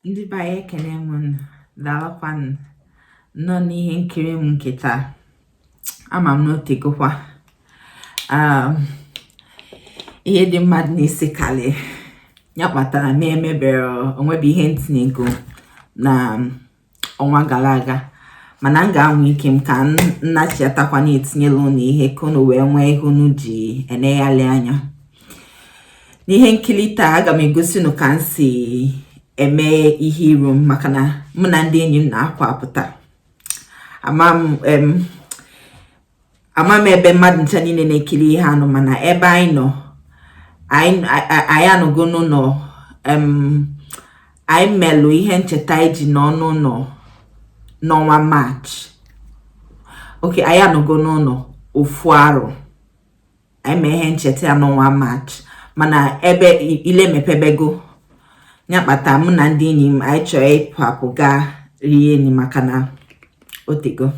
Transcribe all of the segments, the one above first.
Ndị be anyị, ekene m unu. Daalụkwanụ nọ n'ihe nkiri m nke taa. Ama m na o tegokwa. Ihe dị mmadụ n'isi kalị ya kpatara m emebere onwebe ihe ntinyego na ọnwa gara aga, mana m ga-anwa ike m ka m nachiatakwa na-etinyela unu ihe ka unu wee nwee ihe unu ji eneghalị anya. N'ihe nkiri taa, aga m egosi unu ka m si eme ihe iru m, maka na mụ na ndị enyi m na-apụ apụta. Ama m ebe mmadụ ncha niile na-ekiri ihe anụ, mana ebe anyị nọ, anyị anọgo n'ụlọ. Anyị melụ ihe ncheta iji nọ n'ụlọ n'ọnwa Maachị. Ok, anyị anọgo n'ụlọ ofu arọ. Anyị mee ihe ncheta ya n'ọnwa Maachị, mana ebe ile mepebego ya kpata mụ na ndị enyi m anyị chọrọ ịpụ apụ gaa rie nri, maka na o tego.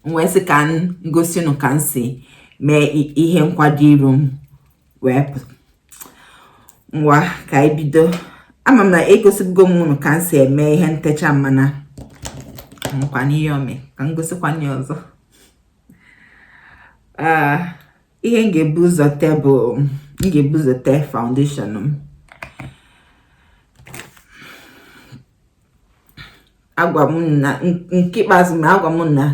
M wee sị ka m gosi unu ka m si mee ihe nkwado iru m wee pụ. Ngwa, ka anyị bido. Ama m na egosibugo m unu ka m si eme ihe ntecha, mana nkwa n'ihe ome ka m gosikwa ya ọzọ. Ihe m ga-ebu ụzọ tee bụ, m ga-ebu ụzọ tee foundation m. Agwa m na nke ikpeazụ m, agwa m na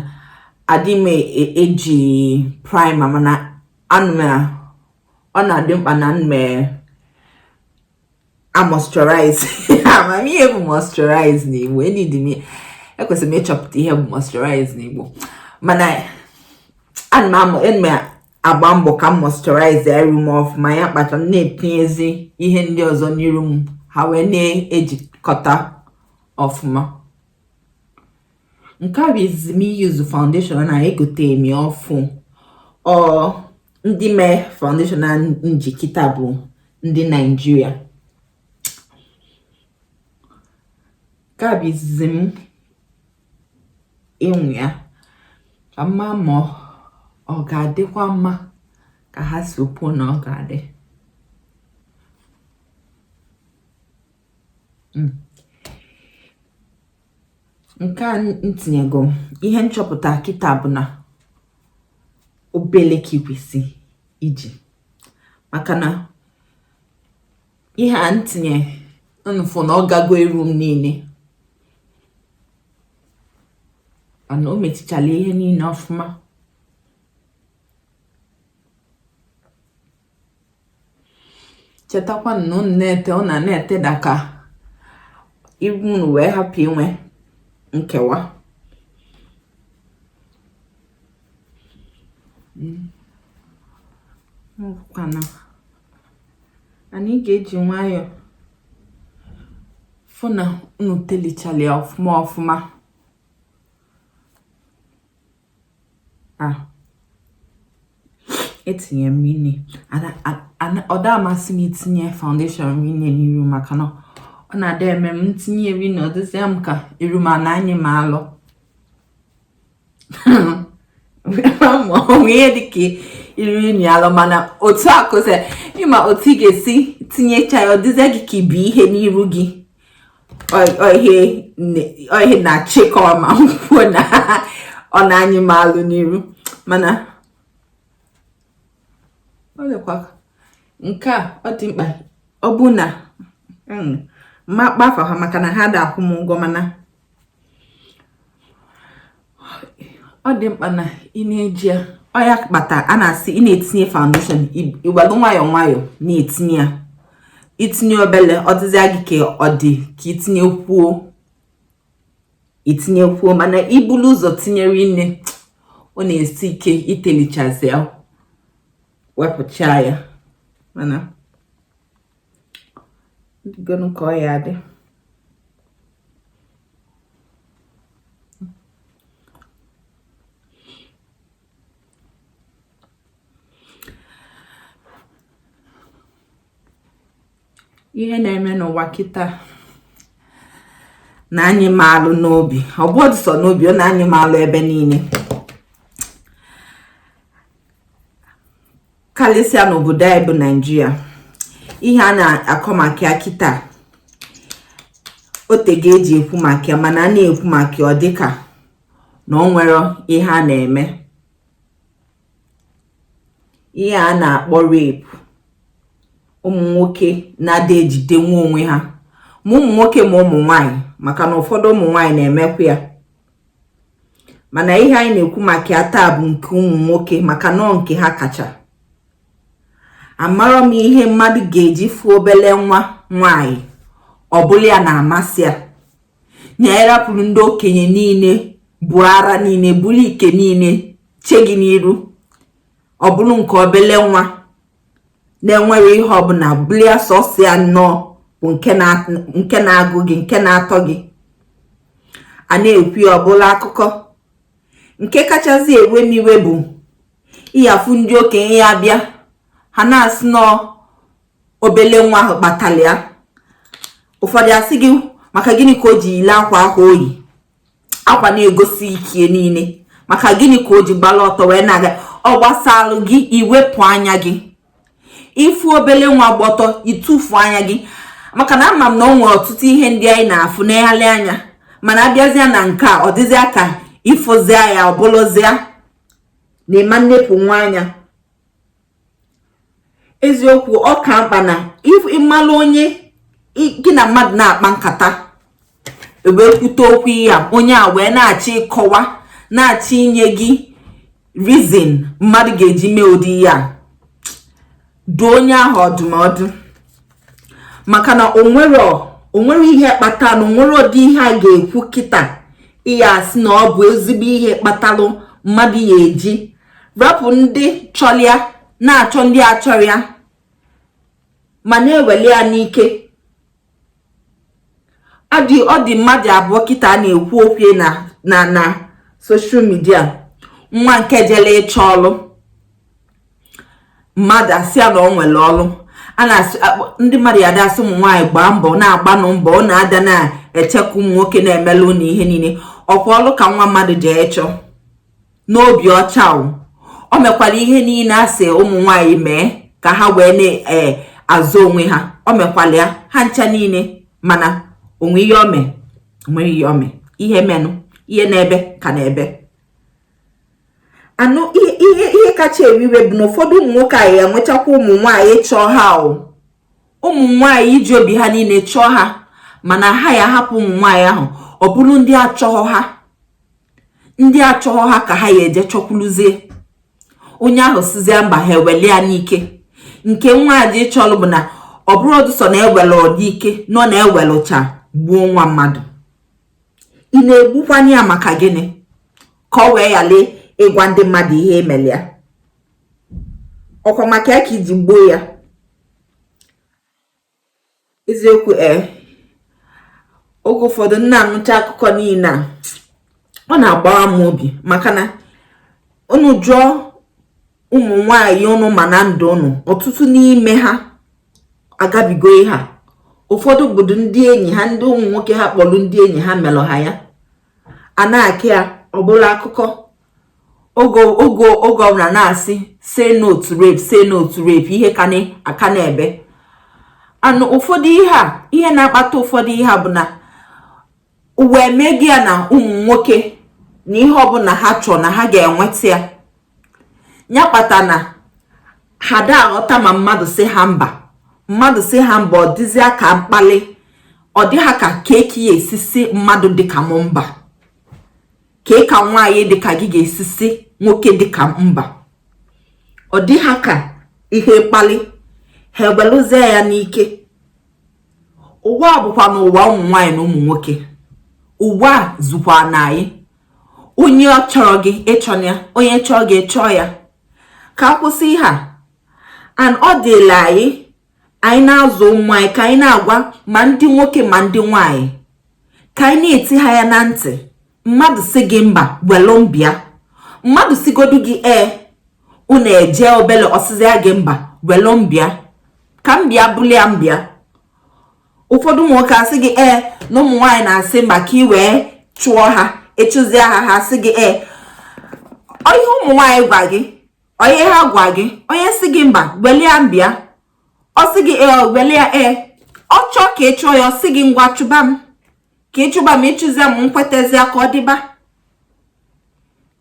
adị m eji primer, mana anụ m ọ na-adị mkpa na m a moisturize. Amamihe bụ moisturize n'Igbo, enidi m ekwesịrị m ịchọpụta ihe bụ moisturize n'Igbo, mana ana m agba mbọ ka m moisturize iru m ọfụma. Ya kpatara m na-etinyezi ihe ndị ọzọ n'iru m, ha wee na-ejikọta ọfụma. Nke a bụ izizi m use foundation na egote m ọfụ. Ọ ndị mee foundation na njikịta bụ ndị Naijiria. Nke a bụ izizi m ịnwe ya, ka mma ma ọ ga-adịkwa mma ka ha si kwuo na ọ ga-adị. Nke a ntinyego, ihe nchọpụta kịta bụ na obele ka ikwesị iji, maka na ihe a ntinye nfụ na ọ gago iru m niile, mana o mechichala ihe niile ọfụma. Chetakwa na unu na-ete, ọ na na-eteda ka iru unu wee hapụ inwe nkewa. Kwana anyị ga-eji nwayọọ fụ na unu telichala ya ọfụma ọfụma. A etinye m rinne. Ọ da amasị m itinye foundation rinne n'iru, maka na ọ na-adị eme m ntinye rinne, ọ dịzịa m ka iru m na-anyị m alụ ma onwe ihe dịka iru enyi alụ. Mana otu a kụzi ịma otu ị ga-esi tinyecha ya, ọ dịzịa gị ka ibu ihe n'iru gị. Ọ ihe na-achịkọ ma kwuo na ọ na-anyị m alụ n'iru, mana ọ dịkwa nke a ọ dị mkpa. Ọ bụ na mma kpafa ha, maka na ha da akwụ m ụgwọ, mana ọ dị mkpa na ị na-eji ya. Ọ ya kpata a na-asị ị na-etinye foundation, iwelu nwayọọ nwayọọ na-etinye ya. Itinye obele, ọ dịzịa gị ka ọ dị ka itinyekwuo, itinyekwuo, mana ibulu ụzọ tinyere nne, ọ na-esi ike itelichazi ya wepụcha ya. Mana dịgonu ka ọ ya dị. Ihe na-eme n'ụwa kịta na-anyị m alụ n'obi. Ọ bụ sọ n'obi, ọ na-anyị m alụ ebe niile, karịsịa n'obodo anyị bụ Naijiria. Ihe a na-akọ maka ya kịta, O tego eji ekwu maka ya, mana a na-ekwu maka ya, ọ dịka na o nwere ihe a na-eme. Ihe a na-akpọ rape, ụmụ nwoke na-ada ejidenwu onwe ha, ma ụmụ nwoke ma ụmụ nwanyị, maka na ụfọdụ ụmụ nwanyị na-emekwa ya. Mana ihe anyị na-ekwu maka ya taa bụ nke ụmụ nwoke, maka na nke ha kacha. Amarọ m ihe mmadụ ga-eji fụ obele nwa nwanyị, ọ bụla ya na-amasị ya, na ya rapụrụ ndị okenye niile bụ ara niile bụrụ ike niile che gị n'iru, ọ bụrụ nke obele nwa na-enwere ihe ọbụla, bụrụ ya sọsọ ya nnọọ bụ nke na-agụ gị, nke na-atọ gị. A na-ekwu ya, ọbụla akụkọ. Nke kachasị ewe m iwe bụ ịyafu ndị okenye ya bịa, ha na-asị nọ obele nwa ahụ kpatara ya. Ụfọdụ asị gị, maka gịnị ka o ji yile akwa ahụ oyi, akwa na-egosi ikie niile? Maka gịnị ka o ji gbala ọtọ wee na-aga? Ọ gbasalụ gị? Iwepụ anya gị. Ịfụ obele nwa gba ọtọ, ịtụfu anya gị, maka na ama m na o nwere ọtụtụ ihe ndị anyị na-afụ n'eghalị anya, mana abịazịa na nke a, ọ dịzịa ka ịfụzịa ya, ọ bụlụzịa na ịma nnepụ nwa anya. Eziokwu, ọ ka mkpa na ịmalụ onye gị na mmadụ na-akpa nkata, wee kwute okwu ya, onye a wee na-achọ ịkọwa, na-achọ inye gị reason mmadụ ga-eji mee ụdị ya, dụọ onye ahụ ọdụmọdụ, maka na onwere ihe kpatara na onwere ụdị ihe a ga-ekwu kịta ihe asị na ọ bụ ezigbo ihe kpatalụ mmadụ ya eji rapụ ndị chọrọ ya, na-achọ ndị achọrọ ya, ma na-eweli ya n'ike. Ọ dị mmadụ abụọ kịta a na-ekwu okwu na social media. Nwa nke jele ịchọ ọlụ, mmadụ asị ya na ọ nwere ọlụ. A na-asị ndị mmadụ ya dasị, ụmụ nwaanyị gbaa mbọ, na-agbanụ mbọ, ọ na-ada na-echekwa ụmụ nwoke na-emelụ na ihe niile. Ọkwa ọlụ ka nwa mmadụ jee ịchọ n'obi ọcha. O mekwara ihe niile a sị ụmụ nwaanyị mee ka ha wee na-azụ onwe ha. O mekwara ya ha ncha niile, mana onwe ihe ome, onwere ihe ome, ihe menụ, ihe na-ebe ka na-ebe anụ. Ihe kacha ewiwe bụ na ụfọdụ ụmụ nwoke anyị enwechakwa ụmụ nwaanyị chọọ ha, o ụmụ nwaanyị iji obi ha niile chọọ ha, mana ha ya hapụ ụmụ nwaanyị ahụ, ọ bụrụ ndị achọghọ ha, ndị achọghọ ha ka ha ya eje chọkwuluzie. Onye ahụ sizie mba, ha ewele ya n'ike. Nke nwa ji chọrọ bụ na ọ bụrụ ọdụsọ na ewele ọdịike nọ na ewelụcha gbuo nwa mmadụ. Ị na-egbukwanye ya maka gịnị? Ka ọ wee ghara ịgwa ndị mmadụ ihe emere ya? Ọkwa maka ya ka iji gbuo ya? Eziokwu, ee, oge ụfọdụ nna anụcha akụkọ niile a, ọ na-agbawa m obi, maka na unu jụọ ụmụ nwanyị unu ma na ndụ unu, ọtụtụ n'ime ha agabigo ihe a. Ụfọdụ bụdo ndị enyi ha, ndị ụmụ nwoke ha kpọrọ ndị enyi ha melụ ha ya. A na-akị ya, ọ bụrụ akụkọ. Oge oge oge ọbụla na-asị, "Say no to rape, say no to rape," ihe ka aka na-ebe anụ. Ụfọdụ ihe a, ihe na-akpata ụfọdụ ihe a bụ na ụwa emego ya na ụmụ nwoke na ihe ọbụla ha chọrọ na ha ga-enweta ya. Ya kpata na ha da aghọta ma mmadụ sị ha mba. Mmadụ sị ha mba, ọ dịzịa ka mkpali, ọ dị ha ka keki ya esisi mmadụ dịka m mba, kee ka nwaanyị dịka gị ga-esisi nwoke dịka mba. Ọ dị ha ka ihe mkpali, ha ewelụzie ya n'ike. Ụwa bụkwa n'ụwa ụmụ nwaanyị na ụmụ nwoke, ụwa zukwa na anyị. Onye ọ chọrọ gị ịchọ ya, onye chọọ gị chọọ ya. Ka akwụsị ihe a. And ọ dịla anyị, anyị na-azụ ụmụ anyị, ka anyị na-agwa ma ndị nwoke ma ndị nwanyị, ka anyị na-eti ha ya na ntị. Mmadụ si gị mba, welu mbịa. Mmadụ sigodu gị ee, unu eje obele, ọsịzịa gị mba, welu mbịa, ka m bịa bulie mbịa. Ụfọdụ ụmụ nwoke asị gị ee, na ụmụ nwaanyị na-asị mba ka ị wee chụọ ha. Ịchụzie ha, ha asị gị ee. Ihe ụmụ nwaanyị gwa gị, onye ha gwa gị, onye si gị mba, welie mbịa. Ọ sị gị ee, welie ee. Ọ chọọ ka ị chụọ ya, ọ sị gị ngwa, chụba m. Ka ịchụba m, ịchụzia m, nkwetazia ka ọ dịba.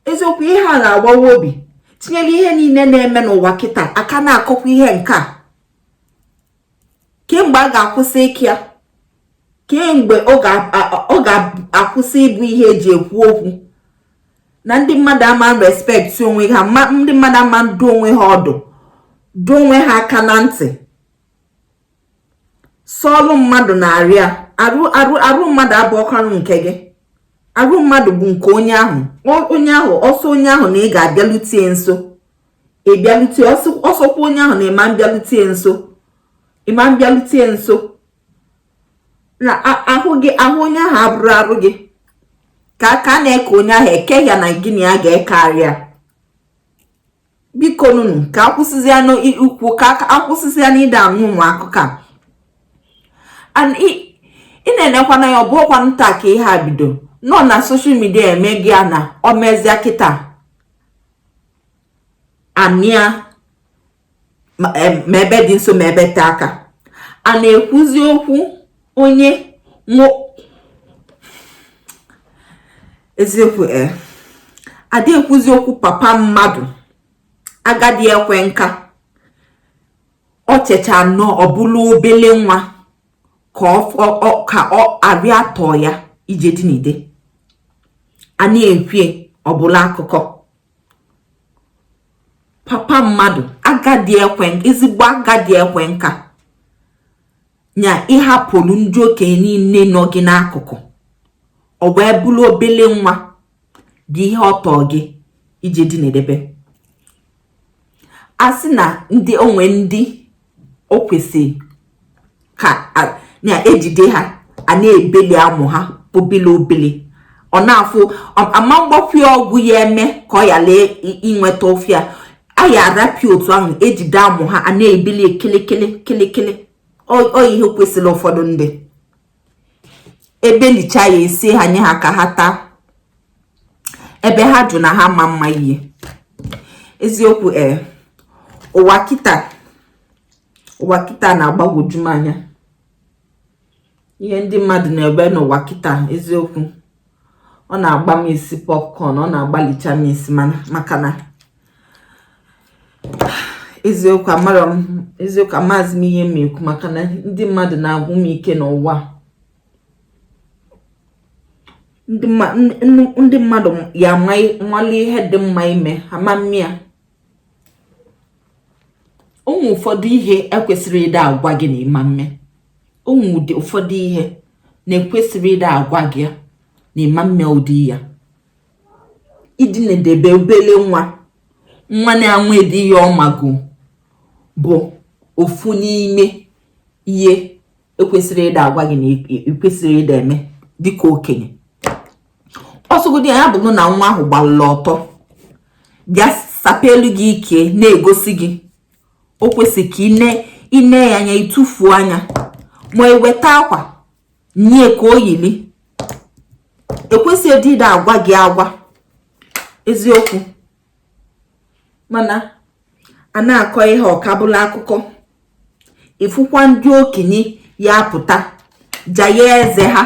Eziokwu, ihe a na-agbawa obi, tinyere ihe niile na-eme n'ụwa kịta, aka na-akọkwa ihe nke a. Kemgbe a ga-akwụsị ịkị ya? Kemgbe ọ ga-akwụsị ịbụ ihe eji ekwu okwu na ndị mmadụ ama respect onwe ha, ndị mmadụ ama dụ onwe ha ọdụ, dụ onwe ha aka na ntị? Sọọlụ mmadụ na-arịa arụ arụ arụ mmadụ abụọkwanụ nke gị. Arụ mmadụ bụ nke onye ahụ. Onye ahụ ọsọ onye ahụ na ị ga-abịalute nso, ị bịalute. Ọsọkwa onye ahụ na ịma mbịalute nso, ịma mbịalute nso. Na ahụ gị, ahụ onye ahụ abụrụ arụ gị. Ka ka a na-eke onye ahụ eke ya na gị na ya ga-eke arịa. Biko nụnụ, ka akwụsịzịa n'ikwu, ka akwụsịzịa n'ide anụ ụmụ akụkọ a. Ị na-enekwa na ya, ọ bụrụkwa nta ka ihe a bido nọ na social media eme gị ya na ọ mezie kịta anịa ma ebe dị nso ma ebe te aka a na-ekwuzi okwu onye eziokwu e adị ekwuzi okwu papa mmadụ agadi ekwe nka. Ọ checha nnọọ, ọ bụla obele nwa ka ọ arịa tọọ ya ije dị n'ide a na-ekwie ọbụla akụkọ papa mmadụ agadi ekwe, ezigbo agadi ekwe nka nya ịhapụrụ ndị okenye niile nọ gị n'akụkụ, ọ wee bụrụ obele nwa dị ihe ọtọ gị ije dị n'edebe. A sị na ndị onwe ndị o kwesịrị ka na-ejide ha, a na-ebeli amụ ha obele obele, ọ na-afụ ama mgbakwu ọgwụ ya eme ka ọ yala inweta ọfịa a ya arapịa otu ahụ, ejide amụ ha a na-ebeli kelekele kelekele. Ọ ihe kwesịrị ụfọdụ ndị ebelicha ya, esi ha nye ha ka ha taa, ebe ha jụ na ha ma mma ihe. Eziokwu, ee, ụwa kịta, ụwa kịta na-agbagwoju m anya, ihe ndị mmadụ na-ebe n'ụwa kịta. Eziokwu, ọ na-agba m isi popcorn, ọ na-agbalicha m isi, mana maka na eziokwu, amara m, eziokwu, amaghịzi m ihe m ekwu, maka na ndị mmadụ na-agwụ m ike n'ụwa. Ndị mmadụ ya nwale ihe dị mma ime ama mmịa. Onwe ụfọdụ ihe ekwesịrị ịda agwa gị na ịma mme. Onwe ụdị ụfọdụ ihe na-ekwesịrị ịda agwa gị na ịma mme ụdị ya. Ịdị na-edebe obele nwa, nwa na-anwa edi ihe ọmago, bụ ofu n'ime ihe ekwesịrị ịda agwa gị na ekwesịrị ịda eme dịka okenye. Ọsọgodi ya bụrụ na nwa ahụ gbalụrụ ọtọ bịa sapelu gị ike na-egosi gị, o kwesịrị ka ine ya anya, ịtụfuo anya, ma eweta akwa nye ka o yili. Ekwesịghị ịda agwa gị agwa. Eziokwu, mana a na-akọ ihe ọkabụla akụkọ, ịfụkwa ndị okenye ya apụta jaye eze ha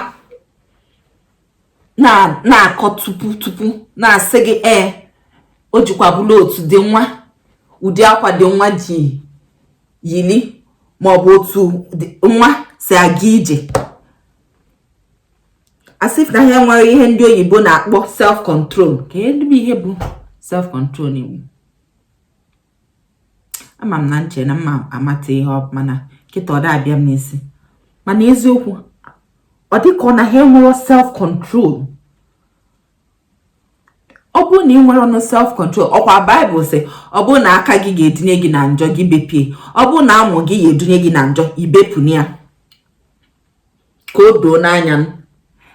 na-akọ tupu tupu na-asị gị, ee, o jikwa bụrụ otu dị nwa, ụdị akwa dị nwa ji yili, maọbụ otu nwa si aga ije, as if na ha enweghị ihe ndị oyibo na-akpọ self control. Ka ebe ihe bụ self control n'Igbo, ama m na nche na mma amata ihe ọ mana kịta ọ da-abịa m n'isi. Mana eziokwu, ọ dịka ọ na ha enwero self control. Ọ bụrụ na ị nwere ọnụ self control, ọkwa Baịbụl sị, ọ bụrụ na aka gị ga-edunye gị na njọ, gị bepie. Ọ bụrụ na amụ gị ga-edunye gị na njọ, ibepụna ya, ka o doo n'anya.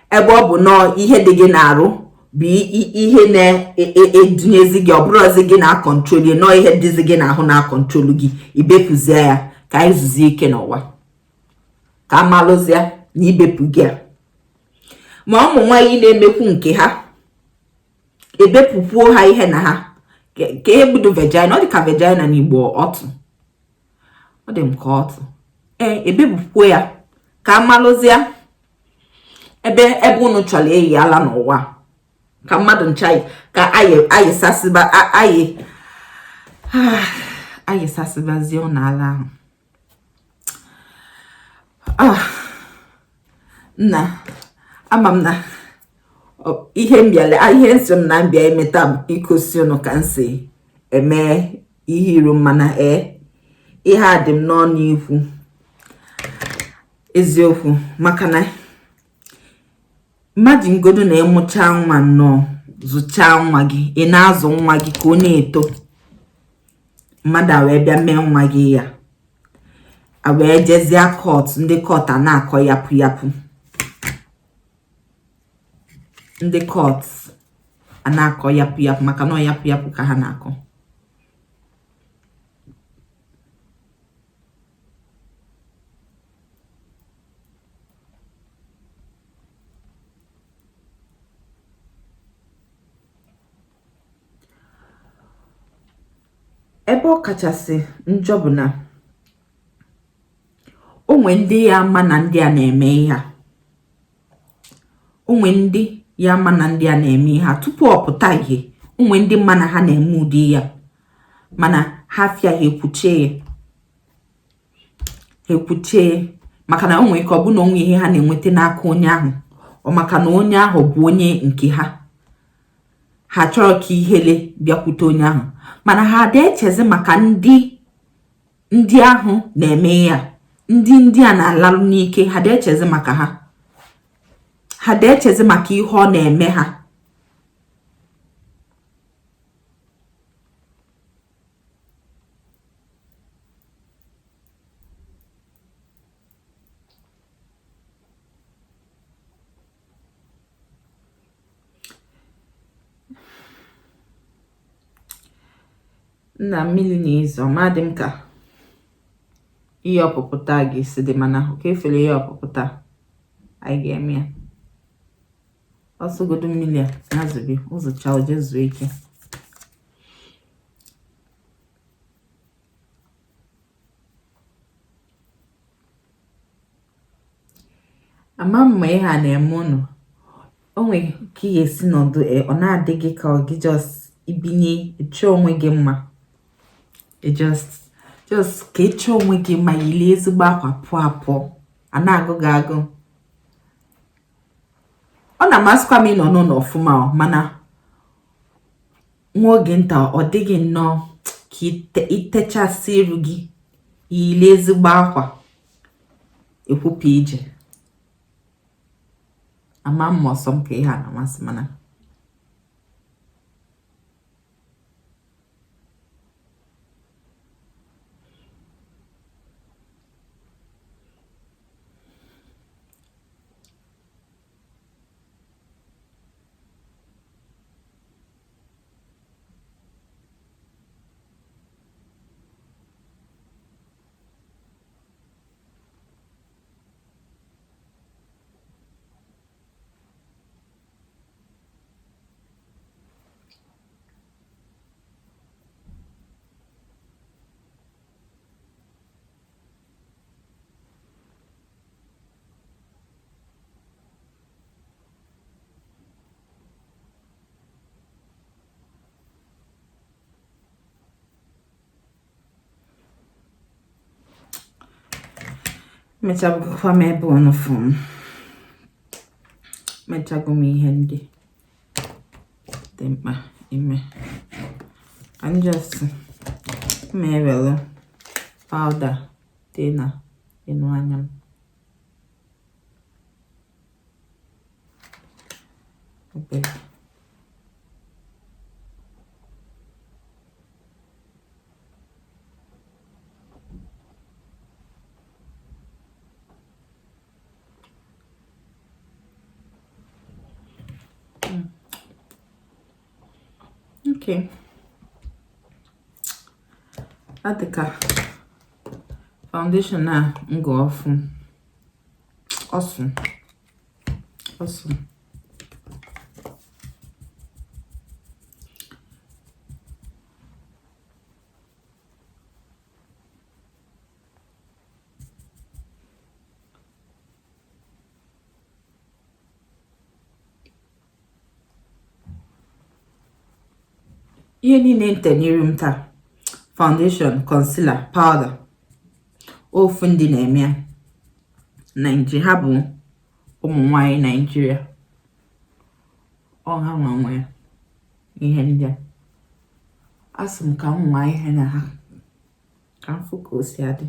Ebe ọ bụ nọọ ihe dị gị na-arụ bụ ihe na-edunyezi gị, ọ bụrụzi gị na-acontrol ya, nọọ ihe dịzi gị n'ahụ na-acontrol gị, ibepụzie ya, ka anyị zuzie ike n'ụwa, ka amalụzie na ibepụ gị a. Ma ụmụ nwaanyị na-emekwu nke ha, ebepụkwuo ha ihe na ha ka ebudo vagina. Ọ dị ka vagina n'Igbo, ọtụ, ọ dị m ka ọtụ. Ee, ebepụkwuo ya ka amalụzie. Ebe ebe unu chọrọ ịyị ala n'ụwa ka mmadụ ncha ka ayịsasịba ayị ayịsasịbazie ụnụ ala ahụ. Ah, nna, ama m na ihe m bịara, ihe m sị m na m bịa ime taa bụ igosi unu ka m si eme ihe iru, mana ee, ihe a dị m n'ọnụ ikwu eziokwu, maka na imagine godu na ị mụchaa nwa nnọọ, zụchaa nwa gị, ị na-azụ nwa gị ka ọ na-eto, mmadụ a wee bịa mee nwa gị ya, a wee jezie court, ndị court a na-akọ yapụ yapụ, ndị court a na-akọ yapụ yapụ, maka na ọ yapụ yapụ ka ha na-akọ. Ebe ọ kachasị njọ bụ na o nwe ndị ya ama na ndị a na-eme ihe a, o nwe ndị ya ama na ndị a na-eme ihe a tupu ọ pụta ihe, o nwe ndị ma na ha na-eme ụdị ya, mana ha fịa ha ekwuchie ya, ha ekwuchie, maka na o nwere ike ọ bụ na o nwe ihe ha na-enweta n'aka onye ahụ, ọ maka na onye ahụ bụ onye nke ha, ha chọrọ ka ihele bịakwute onye ahụ, mana ha ada echezi maka ndị ndị ahụ na-eme ya, ndị ndị a na-alarụ n'ike, ha da echezi maka ha, ha da echezi maka ihe ọ na-eme ha. Nna, mmiri na-ezo, ma dị m ka ihe ọpụpụ taa ga-esi dị, mana oke efere ihe ọpụpụ taa anyị ga-eme ya ọsọgodo mmiri a ya zobe ụzụcha oje zuo ike. Ama m ma ihe a na-eme unu, o nwere ka ị ga-esi nọdụ, ọ na-adị gị ka ọ gị just ibinye ịchọ onwe gị mma, just ka ịchọ onwe gị mma, yili ezigbo akwa pụọ apụọ, a na-agụ gị agụ. Ọ na-amasịkwa m ịnọ n'ụlọ ọfụma, mana nwa oge nta ọ dịghị nnọọ ka itechasị iru gị, yili ezigbo akwa, ekwupụ ije. Ama m ọsọ m ka ihe a na-amasị, mana Mechagokwa m ebe ọnụ fụ m, mechago m ihe ndị dị mkpa ime. Ka m just ma ewere powder dị na enu anya m obere. Okay. Ọ dị ka foundation a ngọ ọfụ ọsụ ọsụ. Ihe niile m te n'iru m taa, foundation, concealer, powder, ofu ndị na-eme ya Naịjirịa. Ha bụ ụmụ nwanyị Naịjirịa, ọ ha nwa nwe ihe ndị a. Asị m ka m nwaa ihe na ha ka m fụ ka o si adị.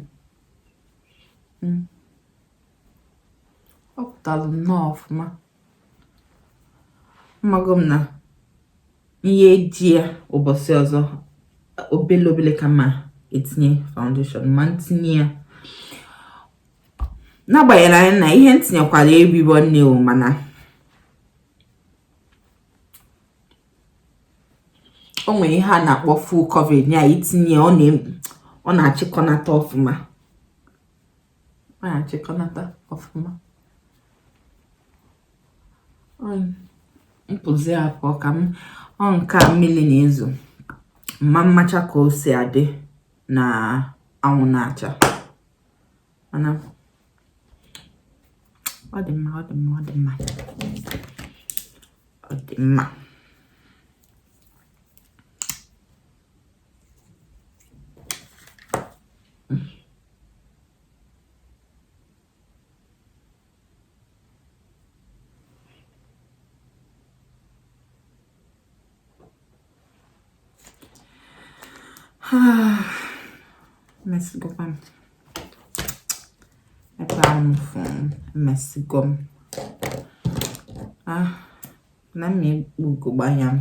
Ọ pụtara nnọọ ọfụma. Amago m na ihe eji ya ụbọchị ọzọ obele obele ka m ma-etinye foundation ma ntinye ya, n'agbanyeghị na ihe m tinyekwara eribo nne o, mana o nwere ihe a na-akpọ full coverage ya, itinye ọ na-achịkọnata ọfụma, ọ na-achịkọnata ọfụma. Mpụzi apụọ ka m ọ nke a mmiri na-ezo mma mmacha ka o si adị na anwụ na-acha, mana ọ dị mma, ọ dị mma, ọ dị mma, ọ dị mma. Mesịgokwa m ebe ahụ m fụ emesịgo m ah na m ekpu ugogbe anya m.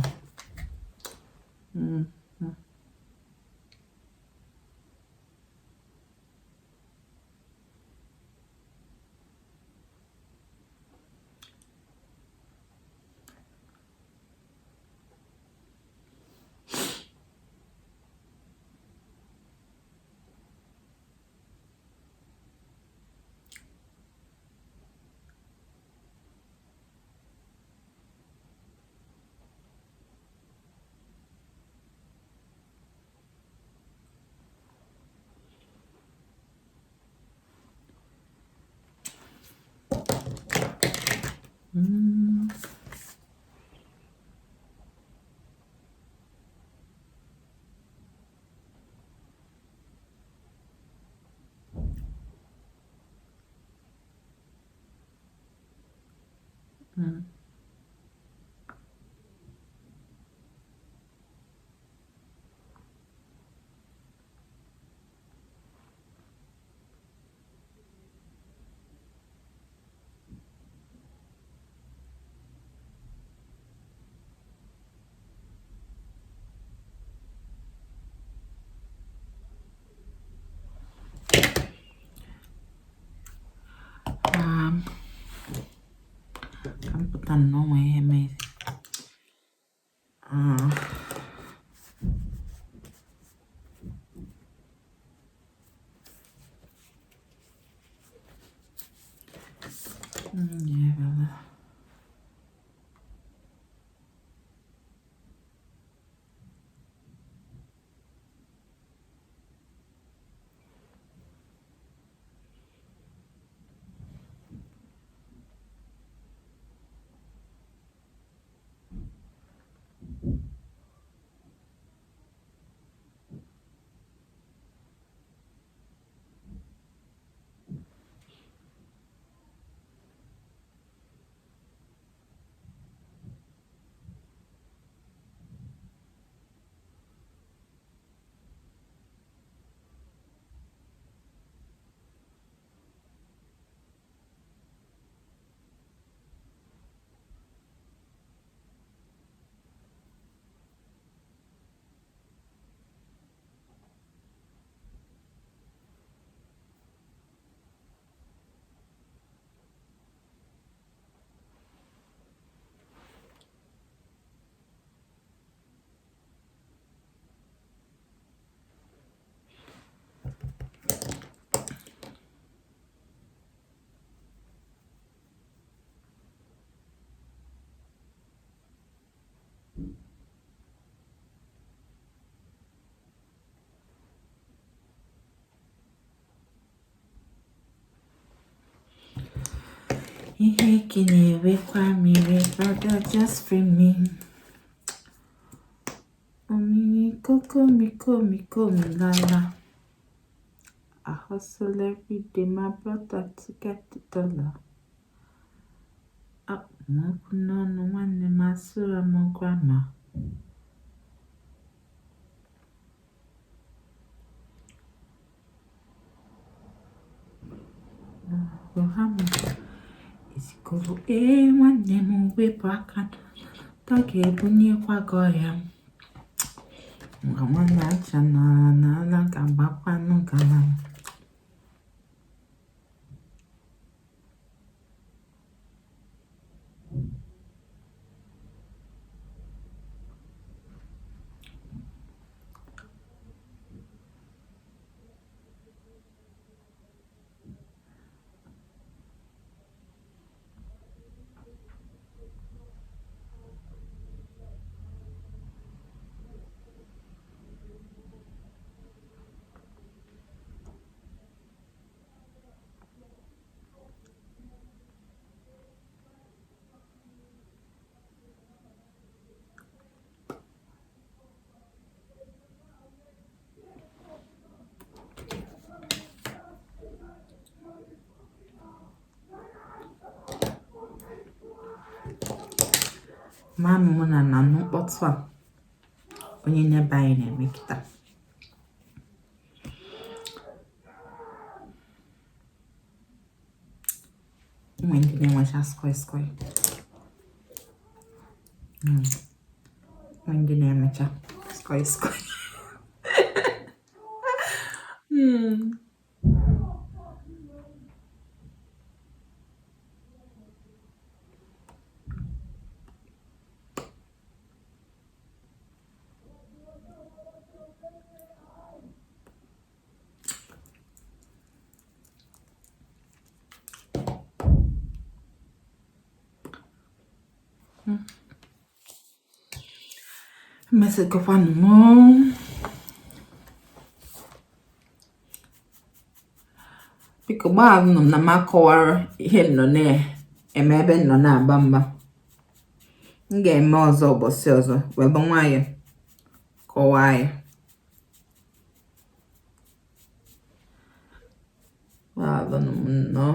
Ka m pụta nnọọ nwee ihe mee. Yeah. Ihe ike na-ewekwa mmiri, brother, just free me. Mikokomi komi lala. I hustle every day, my brother, to get the dollar. Akpụ m okwu n'ọnụ nwanne m asụrụ m grammar. Ezikọrọ ee nwanne m wepụ aka ta ga-ebunyekwa gị ọya. Ngwa nwanne acha n'ala n'ala ga-agbakwanụ gala. Ma mụ na na-anụ mkpọtụ a onye neighbour anyị na-eme kịta. Nwee ndị na-enwecha skoi skoi, nwee ndị na-emecha skoi skoi. Emesịgokwanụ m. Biko gbaghalụnụ m na m akọwara ihe m nọ na-eme ebe m nọ na-aba mba. M ga-eme ọzọ ụbọchị ọzọ webe nwayọ kọwaa ya. Gbaghalụnụ m nnọọ.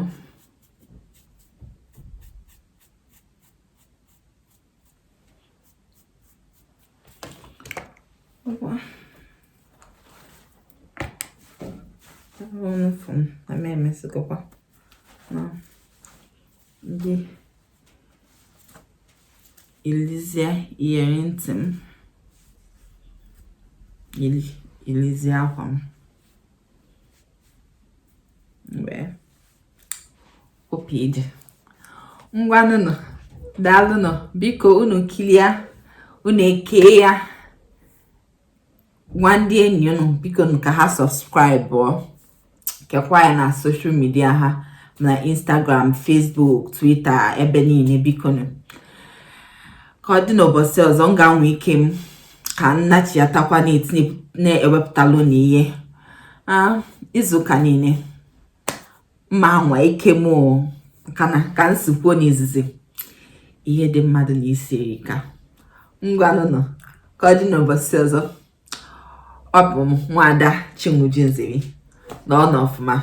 Na m emesịgokwa na ndị ilizie iyeri ntị m, ilizie akwa m wee opi ije. Ngwanụnụ, daalụnụ. Biko unu kilia, unu ekee ya gwa ndị enyi unu, biko ka ha subscribe, kekwa ya na social media ha, na Instagram, Facebook, Twitter, ebe niile. Biko nụ, ka ọ dị n'ụbọchị ọzọ m ga-anwa ike m ka m nachiatakwa na-etinye na-ewepụtalụ na ihe izuụka niile. M ma-anwa ike m ka na ka m si kwuo n'izizi, ihe dị mmadụ n'isi erika. Ngwanụnụ, ka ọ dị n'ụbọchị ọzọ. Ọ bụ m, nwaada Chinwuju Nzeri. Nọọnụ ọfụma.